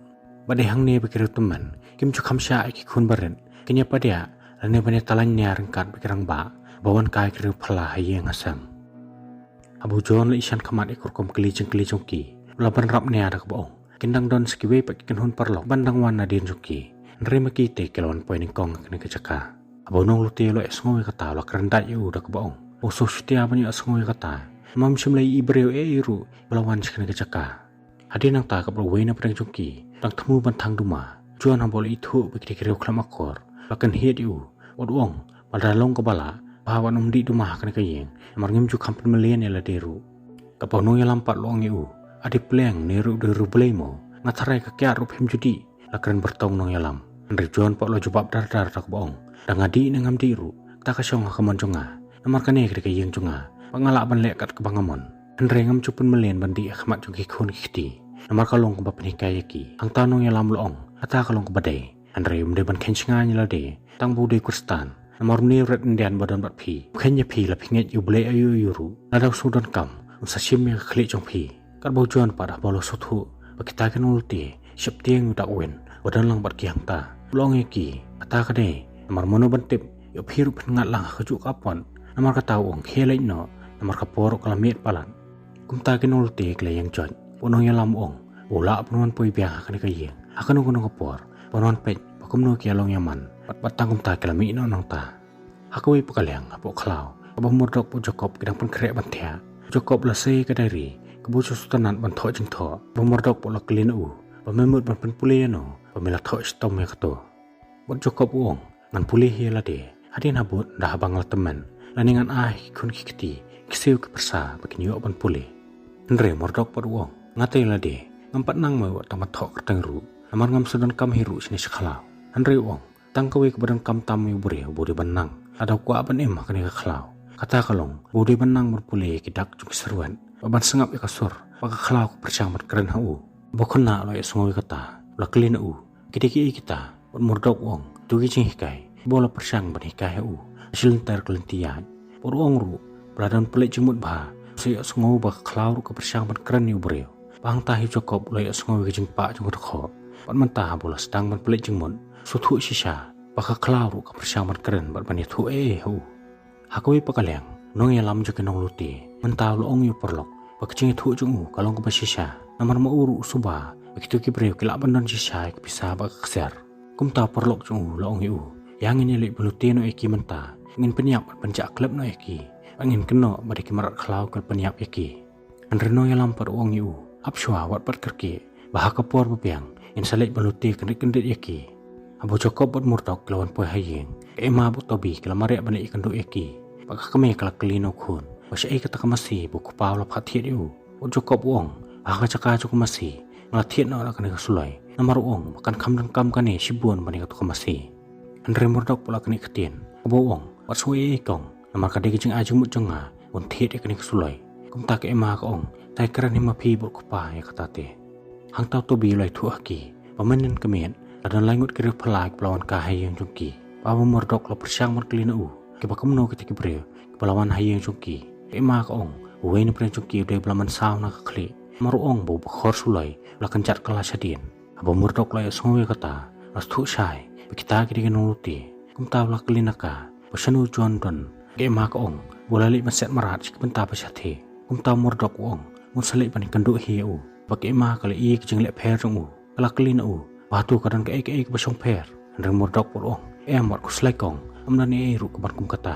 Bad dei hangne ba ki riewtymmen kim ju kham shah ïa ki khun barit, kin ïa padiah lane ban ïa tylliang nia ryngkat bad ki rangbah ba wan kai ki riewphylla ha ïing ha sem. Haba u John u la ïashem khmat ïa ka rukom kylli jingkylli jong ki, u la bynrap nia da kaba ong, kin dang don sa kiwei pat ki kynhun paralok ban dang wan nadien jong ki, hynrei ma ki te ki la wan poi nyngkong ha kane ka jaka. Haba u nonglute u la ïohsngew ïa kata u la kren dait ïa u da kaba ong, u sngewshutia ban ïohsngew ïa kata, namar ym shym la ïohi briew ei ei ruh ba la wan sha kane ka jaka. Hadien nangta katba uwei na pdeng jong ki u dang thmu ban thang duma, u John haba u la ithuh ba ki dei ki riewkhlem akor, u la kynhied ïa u, bad u ong ba lada long kaba lah, bha wat nym dih duma ha kane ka ïing, namar ngim ju kham pynmlien ïa lade ruh. Katba u nongïalam pat u la ong ïa u, ade pliang, une ruh u dei u riewblei mo? Nga tharai ka kiad ruh phim ju dih, la kren byrtong u nongïalam. Hynrei u John pat u la jubab dar dar da kaba ong, da nga dih ne ngam dih ruh, kata ka shong ha ka mon jong nga, namar kane ka dei ka ïing jong nga, bad nga lah ban leh kat kaba nga mon. Hynrei ngam ju pynmlien ban dih ha khmat jong ki khun ki kti, namar ka long kaba pynhikai ïa ki. Hangta u nongïalam u la ong, kata ka long kaba dei, hynrei um dei ban kheiñ shngaiñ ïa lade tang ba u dei u Khristan, namar une u red Indian ba don bad phi u kheiñ ïa phi, la phi ngeit ïa u Blei aïu aïu ruh, lada u sngewdonkam un sa shim ïa ka khlieh jong phi. Katba u John pat haba u la sngewthuh ba kita ki nonglute sheptieng ïa u Darwin ba don lang bad ki hangta, u la ong ïa ki, kata ka dei namar mano ban tip, ïoh phi ruh phin ngat lang ha kajuh ka apot. Namar kata u ong, khie leit noh, namar ka por ruh ka la miet palat. Kumta ki nonglute ki la ïeng joit, u nongïalam u ong ba u lah ban wan poi biang ha kane ka ïing ha kano kano ka por ban wan peit ba kumno ki ïalong ïaman. Bad, bad tang kumta ki la mih noh nangta. Ha kawei pat ka liang, hapoh khlaw, haba u Murdok bad u Jakob ki dang pynkhreh ban thiah, u Jakob u la sei ïa ka diary kaba u shu sngewtynnat ban thoh jingthoh. Haba u Murdok pat u la kylli na u ba me mut ban pynpule ïano, ba me la thoh shitom ïa kato. Bad u Jakob u ong, ngan pule hi ïa lade, hadien habud, da haba nga la tymmen, lane ngan ai ha ki khun ki kti ki siew ki pyrsa ba kin ïoh ban pule. Hynrei u Murdok pat u ong, nga te ïa lade ngam pat nang mo wat tang ban thoh kyrteng ruh, namar ngam sngewdonkam hi ruh shane sha khlaw. Hynrei u ong, Tang kawei kaba donkam tam ïa u briew ba u dei ban nang lada u kwah ban im ha kane ka khlaw. Kata ka long ba u dei ban nang ban pule ïa ki dak jong ki serwet, ba ban sngap ïa ka sur ba ka khlaw ka pyrshang ban kren ha u. Ba khynnah u la ïohsngew ïa kata, u la kylli na u, ki dei kiei kita? Bad Murdok u ong, kito ki jinghikai kiba u la pyrshang ban hikai ha u ha shilynter ka lynti ïaid. Bad u ong ruh ba lada un pynleit jingmut bha, u sa ïohsngew ba ka khlaw ruh ka pyrshang ban kren ïa u briew. Bad hangta hi u Jakob u la ïohsngew ïa ka jingpah jong ka dkhot. Bad mynta haba u la sdang ban pynleit jingmut, u sngewthuh shisha ba ka khlaw ruh ka pyrshang ban kren bad ban ïathuh ei ei ha u. Ha kawei pat ka liang, u nongïalam jong ki nonglute mynta u la ong ïa u paralok ba ka jingïathuh jong u ka long kaba shisha, namar ma u ruh u suba ba kito ki briew ki lah ban don shisha ïa ka pisa bad ka ksiar. Kumta u paralok jong u u la ong ïa u, ïa ngin ïaleit ban lute noh ïa ki mynta, ngin pynïap bad pynjah klep noh ïa ki, bad ngin kynnoh ba dei ki mrad khlaw ki la pynïap ïa ki. Hynrei u nongïalam pat u ong ïa u, ap shuwa, wat pat kyrkieh, ba ha ka por ba biang ngin sa leit ban lute kyndit kyndit ïa ki. Haba u Jakob bad Murdok ki la wan poi ha ïing, ka Emma bad u Tobi ki la mareh ban leit ïakynduh ïa ki. Bad ka kmie ka la kylli na u khun ba shaei kata ka masi ba u kpa u la phah thied ïa u. Bad u Jakob u ong ba ha ka jaka jong ka masi nga la thied noh da kane ka suloi, namar u ong ba kan kham donkam kane shibun ban ïa kato ka masi. Hynrei Murdok pat u la knieh ktien, haba u ong, wat sngew ei ei kong, namar ka dei ka jingai jingmut jong nga ban thied ïa kane ka suloi. Kumta ka Emma ka ong, tai kren hi ma phi bad u kpa ïa kata te. Hangta u Tobi u la ïathuh ha ki ba mynhynnin ka miet la don lai ngut ki riewphylla kiba la wan kai ha ïing jong ki. Bad haba u Murdok u la pyrshang ban kylli na u, kiba kumno kita ki briew kiba la wan ha ïing jong ki, ka Emma ka ong, uwei na pdeng jong ki u dei ba la mynsaw na ka khlieh, namar u ong ba u bakhor suloi u la kynjat kylla shadien. Haba u Murdok u la ïohsngew ïa kata, u la sngewthuh shai ba kita ki dei ki nonglute. Kumta u la kylli na ka ba shano u John u don. Ka Emma ka ong ba u la leit ban set mrad sha ki bynta ba shatei. Kumta u Murdok u ong ba un sa leit ban ïakynduh hi ïa u. Bad ka Emma ka la ïohi ïa ka jingleh pher jong u, ka la kylli na u ba hato ka don kaei kaei kaba shongpher. Hynrei u Murdok pat u ong, em, wat khuslai kong, ym don ei ei ruh kaban kum kata.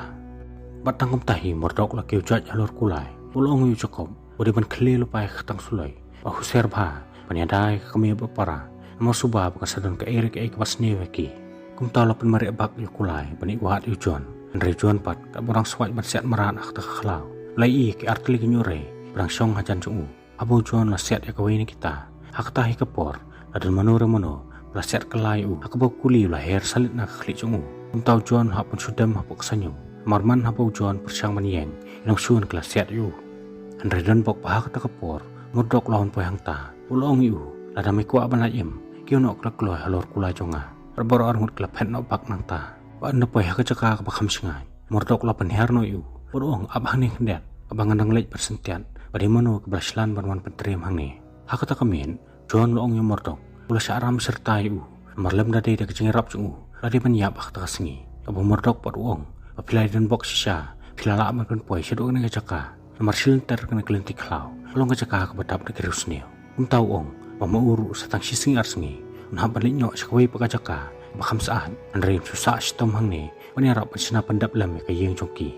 Bad tang kumta hi u Murdok u la kiew joit halor kulai, u la ong ïa u Jakob ba u dei ban khlieh lypa ïa ka khatang suloi, bad husiar bha ban ïada ïa ka kmie bad para, namar u suba ba kan sa don kaei re kaei kaba sniew ïa ki. Kumta u la pynmareh bak ïa u kulai ban ïa wad ïa u John. Hynrei u John pat katba u dang swait ban set mrad ha kata ka khlaw, u la ïohi ïa ki artylli ki hynñiewtrei ba dang shong hajan jong u. Haba u John u la siat ïa kawei na kita, ha kata hi ka por la don mano re mano ba la siat kylla ïa u, ha kaba u kuli u la her salit na ka khlieh jong u. Kumta u John u la hap ban shu dem hapoh ka saiñum, namar man haba u John u pyrshang ban ïeng, ki nongshun ki la siat ïa u. Hynrei don bok ba ha kata ka por u Murdok u la wan poi hangta, u la ong ïa u, lada me kwah ban lait im, kiew noh kla kloi halor kulai jong nga. Bad baroh arngut ki la phet noh bak nangta. Bad ynda poi ha ka jaka kaba kham shngaiñ, u Murdok u la pynhiar noh ïa u bad u ong, ap hangne khyndiat, kaba ngan dang leit ban syntiat ba dei mano kaba la shlan ban wan pyntriem hangne. Ha kata ka miet u John u la ong ïa u Murdok ba u la shah ram shyrta ïa u, namar lymda dei da ka jingïarap jong u la dei ban ïap ha kata ka sngi. Haba u Murdok pat u ong ba phi la dei don bok shisha, phi la lah ban pynpoi shaduh kane ka jaka, namar shilynter kane ka lynti khlaw ka long ka jaka kaba dap da ki riewsniew. Kumta u ong ba ma u ruh sa tang shi sngi ar sngi un hap ban leit noh sha kawei pat ka jaka kaba kham syaid, hynrei un shu sah shitom hangne ban ïarap ban shna pyndep lem ïa ka ïing jong ki.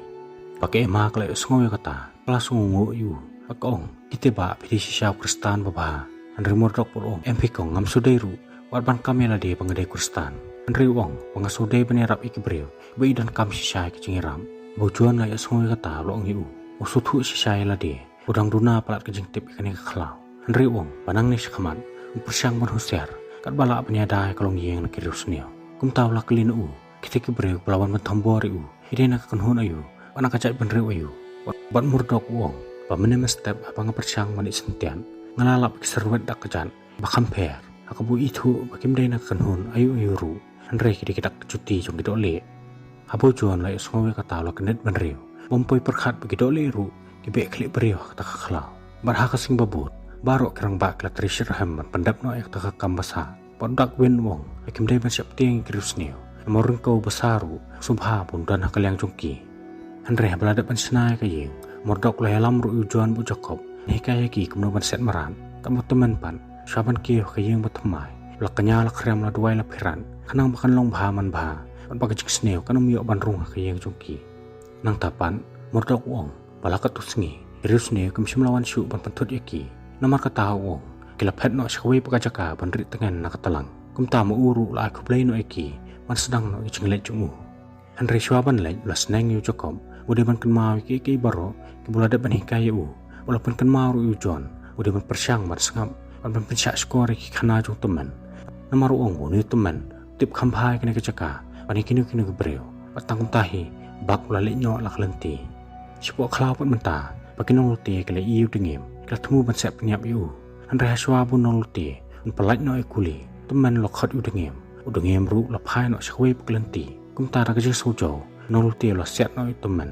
Bad ka Emma ka la ïohsngew ïa kata, ka la sngewnguh ïa u bad ka ong, kite bah, phi dei shisha u Khristan babha. Hynrei u Murdok pat u ong, em phi kong, ngam shu dei ruh, wat ban kam ïa lade ba nga dei u Khristan. Hynrei u ong ba nga shu dei ban ïarap ïa ki briew kiba i donkam shisha ïa ka jingïarap. Haba u John u la ïohsngew ïa kata u la ong ïa u, u sngewthuh shisha ïa lade, u dang duna palat ka jingtip ïa kane ka khlaw. Hynrei u ong ba nangne shakhmat un pyrshang ban husiar katba lah ban ïada ïa ka longïing na ki riewsniew. Kumta u la kylli na u, kite ki briew kiba la wan ban thombor ïa u ki dei na ka kynhun aïu bad na ka jaitbynriew aïu? Bad u Murdok u ong ba mynne mynstep haba nga pyrshang ban leit syntiat, nga la lap ïa ki serwet dak kjat ba kham pher, ha kaba u ithuh ba kim dei na ka kynhun aïu aïu ruh, hynrei ki dei ki dak juti jong ki dohlieh. Haba u John u la ïohsngew ïa kata u la kyndit bynriew, bym poi pyrkhat ba ki dohlieh ruh ki beh khlieh briew ha kata ka khlaw. Bad ha ka seng ba bud baroh ki rangbah ki la trei shitrhem ban pyndep noh ïa kata ka kam ba sah. Bad u Dak Win u ong ba kim dei ban sheptieng ïa ki riewsniew, namar u Ryngkew ba sah ruh u sngewbha ba un don ha ka liang jong ki. Hynrei haba la dep ban shna ïa ka ïing, u Murdok u la ïalam ruh ïa u John bad u Jakob ban hikai ïa ki kumno ban set mrad. Katba tymmen pat, shwa ban kiew ha ka ïing bathymmai, u la kñia la khriam, la duwai la phirat, khnang ba kan long bha man bha bad ba ka jingsniew kan ym ïoh ban rung ha ka ïing jong ki. Nangta pat u Murdok u ong ba la katto sngi ki riewsniew kim shym la wan shuh ban pynthut ïa ki. Namar kata u ong ki la phet noh sha kawei pat ka jaka ban rieh tngen na ka tlang. Kumta ma u ruh u la ai khublei noh ïa ki ban sdang noh ïa ka jingleit jong u. Hynrei shwa ban leit u la sneng ïa u Jakob ba u dei ban kynmaw ïa kiei kiei baroh kiba u la dep ban hikai ïa u. U la pynkynmaw ruh ïa u John ba u dei ban pyrshang ban sngap bad ban pynshah shkor ïa ki khana jong u tymmen, namar u ong ba une u tymmen u tip kham bha ïa kane ka jaka ban ïa kino kino ki briew. Bad tang kumta hi, Bak u la leit noh la ka lynti. Shapoh khlaw pat mynta, ba ki nonglute ki la ïohi ïa u Dngiem, ki la thmu ban set pynïap ïa u. Hynrei hashwa ba u nonglute un pyllait noh ïa u kuli, u tymmen u la khot ïa u Dngiem. U Dngiem ruh u la phai noh sha kawei pat ka lynti. Kumta da ka jingsngewjaw, u nonglute u la siat noh ïa u tymmen.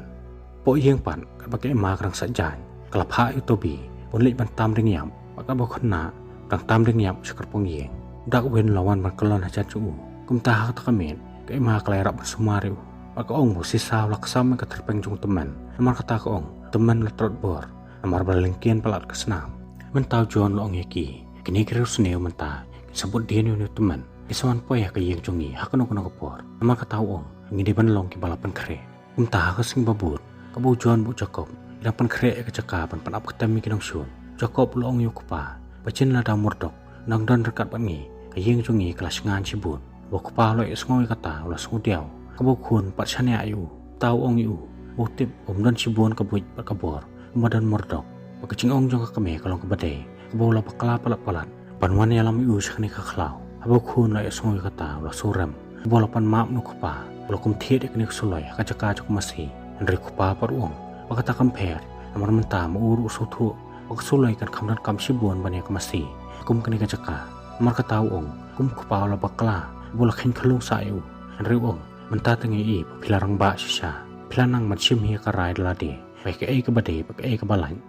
Hapoh ïing pat, katba ka Emma ka dang sah jaiñ, ka la phah ïa u Toby ban leit ban tam dieng ïap, bad katba u khynnah u dang tam dieng ïap sha kyrpong ïing, u Darkwing u la wan ban kyllon hajan jong u. Kumta ha kata ka miet, ka Emma ka la ïarap ban sumar ïa u, bad ka ong ba u sisa u la ksam ïa ka tyrpeng jong u tymmen. Namar kata ka ong, u tymmen u la tlot bor, namar ba la lyngkien palat ka snam. Mynta u John u la ong ïa ki, kine ki riewsniew mynta kin sa bud dien ïa une u tymmen, kin sa wan poi ha ka ïing jong ngi ha kano kano ka por. Namar kata u ong, ngi dei ban long kiba la pynkhreh. Kumta ha ka sngi ba bud, kaba u John bad u Jacob ki dang pynkhreh ïa ka jaka ban pynap ktem ïa ki nongshun, u Jacob u la ong ïa u kpa ba jin lada u Murdoch u nang don ryngkat bad ngi, ka ïing jong ngi ka la shngaiñ shibun. Haba u kpa u la ïohsngew ïa kata u la sngewdiaw, kaba u khun pat shaniah ïa u. Kumta u ong ïa u ba u tip ba um don shibun ka buit bad ka bor kumba don u Murdoch, bad ka jingong jong ka kmie ka long kaba dei, kaba u la bakla palat palat ban wan ïalam ïa u sha kane ka khlaw. Haba u khun u la ïohsngew ïa kata u la shu rem. Haba u la pan map na u kpa, u la kum thied ïa kane ka suloi ha ka jaka jong ka masi. Hynrei u kpa pat u ong ba kata kam pher, namar mynta ma u ruh u sngewthuh ba ka suloi kan kham donkam shibun ban ïa ka masi kum kane ka jaka. Namar kata u ong, kum u kpa u la bakla ba u la kheiñ khyllung sah ïa u. Hynrei u ong, mynta te ngi ïohi ba phi la rangbah shisha, phi la nang ban shim hi ïa ka rai da lade ba ïa kaei kaba dei bad kaei kaba lait.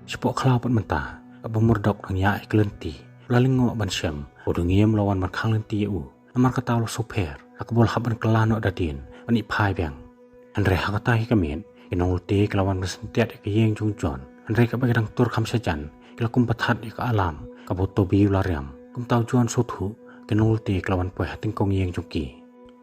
Shapoh khlaw pat mynta, katba u Murdoch u dang ïaid ha ka lynti, u la lyngngoh ban shem ba u Dngiem u la wan ban khang lynti ïa u. Namar kata u la shu pher, ha kaba u la hap ban kylla noh da dien ban ïaid phai biang. Hynrei ha kata hi ka miet, ki nonglute ki la wan ban syntiat ïa ka ïing jong u John. Hynrei katba ki dang tur kham shajan, ki la kum bathat ïa ka alarm kaba u Toby u la riam. Kumta u John u sngewthuh, ki nonglute ki la wan poi ha tyngkong ïing jong ki.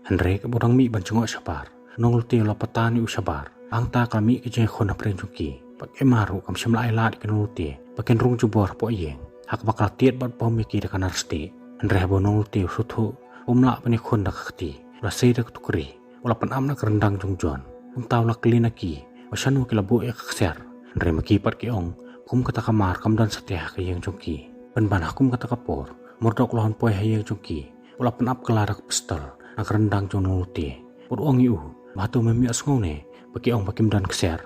Hynrei katba u dang mih ban jngoh shabar, u nonglute u la patan ïa u shabar. Hangta ka la mih ka jingïakhun hapdeng jong ki. Bad ka Emma ruh kam shym la ailad ïa ki nonglute ba kin rung jubor hapoh ïing, ha kaba ka la tied bad bom ïa ki da ka nar stieh. Hynrei haba u nonglute u sngewthuh ba um lah ban ïakhun da ka kti, u la sei da ka tukri, u la pynap na ka ryndang jong u John. Kumta u la kylli na ki ba shano ki la buh ïa ka ksiar. Hynrei ma ki pat ki ong, kum kata ka mar kam don satia ha ka ïing jong ki. Pynban ha kum kata ka por, u Murdoch u la wan poi ha ïing jong ki, u la pynap kylla da ka pistol na ka ryndang jong u nonglute. Bad u ong ïa u ba hato mem ïohsngew ne ba ki ong ba kim don ksiar.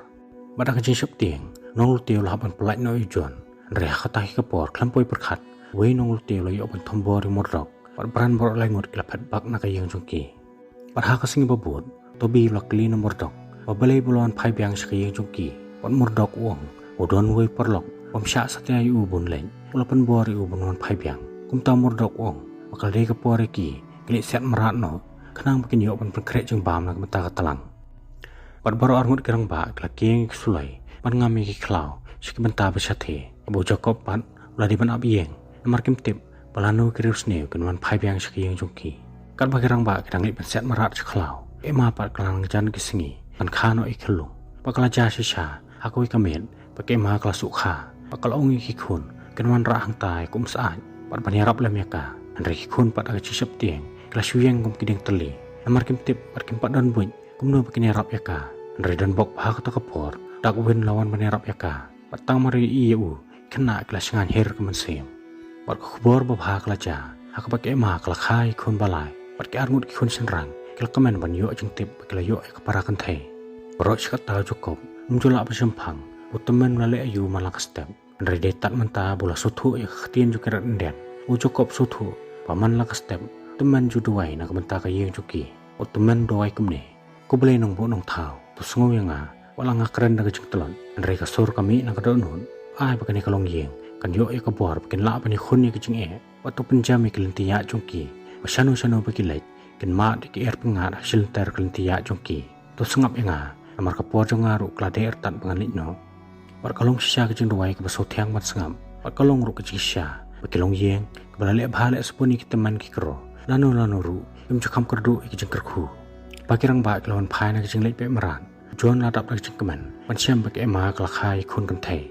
Bad da ka jingsheptieng, u nonglute u la hap ban pyllait noh ïa u John. Hynrei ha kata hi ka por khlem poi pyrkhat, uwei u nonglute u la ïoh ban thombor ïa u Murdoch. Bad baroh lai ngut ki la phet bak na ka ïing jong ki. Bad ha ka sngi ba bud, u Toby u la kylli na u Murdoch ba balei ba u la wan phai biang sha ka ïing jong ki. Bad u Murdoch u ong ba u don uwei u paralok bym shah satia ïa u ban leit, u la pynbor ïa u ban wan phai biang. Kumta u Murdoch u ong ba ka la dei ka por ïa ki, ki leit siat mrad noh, khnang ba kin ïoh ban pynkhreh jingbam na ka bynta ka tlang. Bad baroh arngut ki rangbah ki la kieng ïa ki suloi ban ngam ïa ki khlaw sha ki bynta ba shathie. Haba u Jacob pat u la dei ban ap ïing, namar kim tip ba lano ki riewsniew kin wan phai biang sha ka ïing jong ki. Katba ki rangbah ki dang leit ban siat mrad sha khlaw, ka Emma pat ka la nang jan ki sngi ban kha noh ïa ki khyllung. Bad ka la jia shisha ha kawei ka miet, bad ka Emma ka la shu kha. Bad ka la ong ïa ki khun kin wanrah hangta ïa ka umsyeit bad ban ïarap lem ïa ka. Hynrei ki khun pat da ka jingsheptieng ki la shu ïeng kum ki dieng tylli, namar kim tip bad kim pat don buit kumno ba kin ïarap ïa ka. Hynrei don bok ba ha kata ka por u Darkwing u la wan ban ïarap ïa ka. Bad tang mar ïohi ïa u, ki khynnah ki la shngaiñ her ka mynsiem. Bad ka khubor babha ka la jia ha kaba ka Emma ka la kha ïa ki khun ba lai. Bad ki arngut ki khun shynrang ki la kmen ban ïoh jingtip ba ki la ïoh ïa ka para kynthei. Baroh shi katta u Jacob um ju lah ban shemphang ba u tymmen u la leh aïu man la ka step. Hynrei dei tad mynta ba u la sngewthuh ïa ka ktien jong ki rat Indian. U Jacob u sngewthuh ba man la ka step u tymmen u ju duwai na ka bynta ka ïing jong ki. U tymmen u duwai kumne: Ko Blei Nongbuh Nongthaw, to sngew ïa nga, wat la nga kren da ka jingtlot, hynrei ka sur ka mih na ka dohnud. Ai ba kane ka longïing kan ïoh ïa ka bor ba kin lah ban ïakhun ïa ka jingeh. Bad to pynjem ïa ki lynti ïaid jong ki, ba shano shano ba ki leit kin mad ïa ki er pyngngad ha shilynter ka lynti ïaid jong ki. To sngap ïa nga, namar ka por jong nga ruh ka la dei artat ba ngan leit noh. Bad ka long shisha ka jingduwai kaba sngewthiang ban sngap. Bad ka long ruh ka jingshisha ba ki longïing kiba la leh bha leh sbun ïa ki tymmen ki kro, lano lano ruh kim ju kham kyrduh ïa ka jingkyrkhu. Ba ki rangbah ki la wan phai na ka jingleit beit mrad, u John u la dap da ka jingkmen ban shem ba ka Emma ka la kha ïa ki khun kynthei.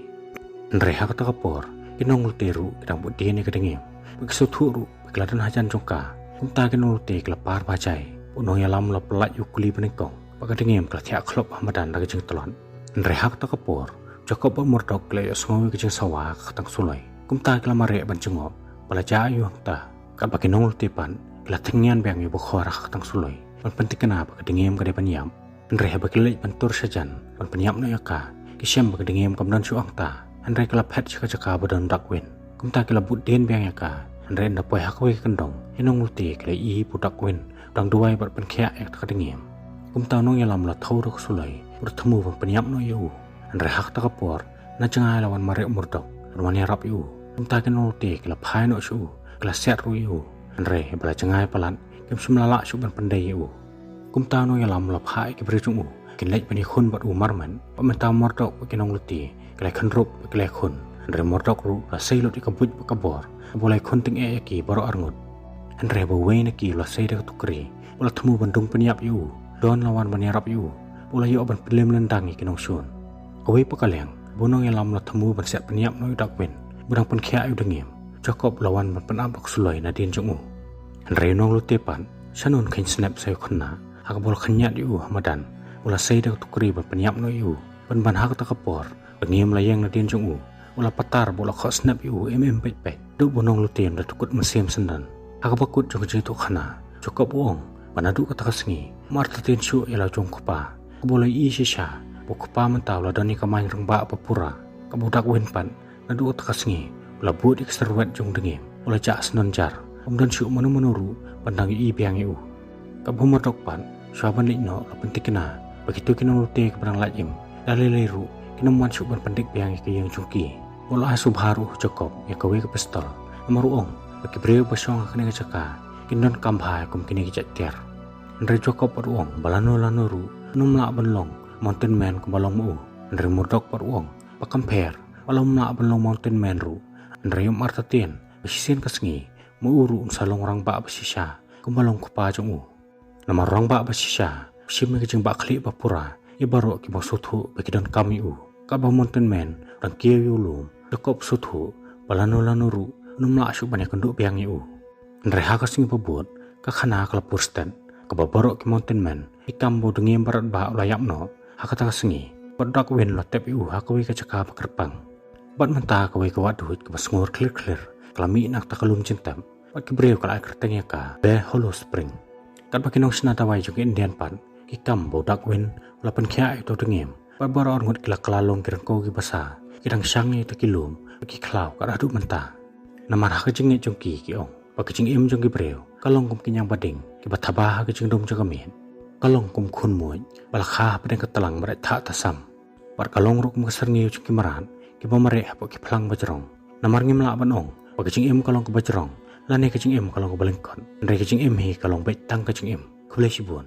Hynrei ha kata ka por ki nonglute ruh ki dang bud dien ïa ka Dngiem. Bad ki sngewthuh ruh ba ki la don hajan jong ka. Kumta ki nonglute ki la par bajai. U nongïalam u la pyllait ïa u kuli banyngkong, bad ka Dngiem ka la thiah khlop ha madan da ka jingtlot. Hynrei ha kata ka por u Jacob bad u Murdoch ki la ïohsngew ïa ka jingsawa ha ka kyrteng suloi. Kumta ki la mareh ban jngoh ba la jia aïu hangta. Katba ki nonglute pat ki la thyngian biang ïa u bakhor ha ka kyrteng suloi. ban pynthikna ba ka dngiem ka dei ban ïap. Hynrei haba ki leit ban tur shajan ban pynïap noh ïa ka, ki shem ba ka dngiem kam don shuh hangta. Hynrei ka la phet sha ka jaka ba don Darkwing. Kumta ki la bud dien biang ïa ka. Hynrei ynda poi ha kawei ka kyndong, ki nonglute ki la ïohi ba u Darkwing u dang duwai bad pynkhiah ïa ka dngiem. Kumta u nongïalam u la thew da ka suloi bad u thmu ban pynïap noh ïa u. Hynrei ha kata ka por, na jngai la wan mareh u Murdoch ban wan ïarap ïa u. Kumta ki nonglute ki la phai noh sha u, ki la siat ruh ïa u. Hynrei haba la jngai palat, kim shym la lah shuh ban pyndei ïa u. Kumta u nongïalam u la phah ïa ki briew jong u, kin leit ban ïakhun bad u marmot. Bad mynta u Murdoch bad ki nonglute ki la ïakhun ruh bad ki la ïakhun. Hynrei u Murdoch ruh u la sei lut ïa ka buit bad ka bor, bad u la ïakhun tyngeh ïa ki baroh arngut. Hynrei haba uwei na ki u la sei da ka tukri, u la thmu ban dung pynïap ïa u. Don la wan ban ïarap ïa u, u la ïoh ban pynlem lyndang ïa ki nongshun. Kawei pat ka liang, haba u nongïalam u la thmu ban siat pynïap noh ïa u Darkwing ba dang pynkhiah ïa u dngiem, u Jacob u la wan ban pynap bad ka suloi nadien jong u. Hynrei u nonglute pat, shano un kheiñ snep sa ïa u khynnah, ha kaba u la khynñiat ïa u ha madan, u la sei da ka tukri ban pynïap noh ïa u. Pynban ha kata ka por, u dngiem u la ïeng nadien jong u, u la patar bad u la khoh snep ïa u im im peit peit. Haduh ba u nonglute um da kut mynsiem syndon. Ha kaba kut jong ka jingïathuhkhana, u Jacob u ong ba naduh kata ka sngi um artatien shuh ïa la u jong u kpa, kaba u la ïohi shisha ba u kpa mynta u la don ïa ka main rangbah ba pura. Kaba u Darkwing pat, naduh kata ka sngi u la bud ïa ka syrwet jong u dngiem, u la jah syndon jar. Um don shuh mano mano ruh ban dang ïohi biang ïa u. Kaba u Murdoch pat, shuwa ban leit noh, u la pynthikna ba kito ki nonglute kiba dang lait im, la lei lei ruh kin ym wan shuh ban pyndik biang ïa ka ïing jong ki. U la ai sngewbha ruh u Jacob ïa kawei ka pistol. Namar u ong ba ki briew ba shong ha kane ka jaka kin donkam bha ïa kum kine ki jait tiar. Hynrei u Jacob pat u ong ba lano lano ruh un ym lah ban long Mountain Man kumba long ma u. Hynrei u Murdoch pat u ong ba kam pher, wat la um lah ban long Mountain Man ruh, hynrei um artatien ba shisien ka sngi ma u ruh un sa long rangbah ba shisha kumba long u kpa jong u. Namar u rangbah ba shisha u shim ïa ka jingbahkhlieh ba pura ïa baroh kiba sngewthuh ba ki donkam ïa u. Katba u Mountain Man u dang kiew ïa u lum, u Jacob u sngewthuh ba lano lano ruh un ym lah shuh ban ïakynduh biang ïa u. Hynrei ha ka sngi ba bud, ka khana ka la pur stet, kaba baroh ki Mountain Man ki kam ba u dngiem baratbah u la ïap noh ha kata ka sngi. Bad u Darkwing u la tep ïa u ha kawei ka jaka ba kyrpang. Bad mynta kawei ka wahduid kaba sngur khlir khlir ka la mih na kata ka lum jingtep. Bad ki briew ki la ai kyrteng ïa ka The Hollow Spring. Katba ki nongshna dawai jong ki Indian pat ki kam ba u Darkwing u la pynkhiah ïa uta u dngiem. Bad baroh arngut ki la kylla long ki ryngkew ki basa, ki dang shang ïa kita ki lum bad ki khlaw kat haduh mynta. Namar ha ka jingngeit jong ki, ki ong ba ka jingim jong ki briew ka long kum ki ñiang ba ding kiba thaba ha ka jingdum jong ka miet. Ka long kum khun muid ba la kha hapdeng ka tlang ba dei thah tasam. Bad ka long ruh kum ka syrngiew jong ki mrad kiba mareh hapoh ki phlang ba jrong. Namar ngim lah ban ong ba ka jingim ka long kaba jrong lane ka jingim ka long kaba lyngkot, hynrei ka jingim hi ka long beit tang ka jingim. Khublei shibun.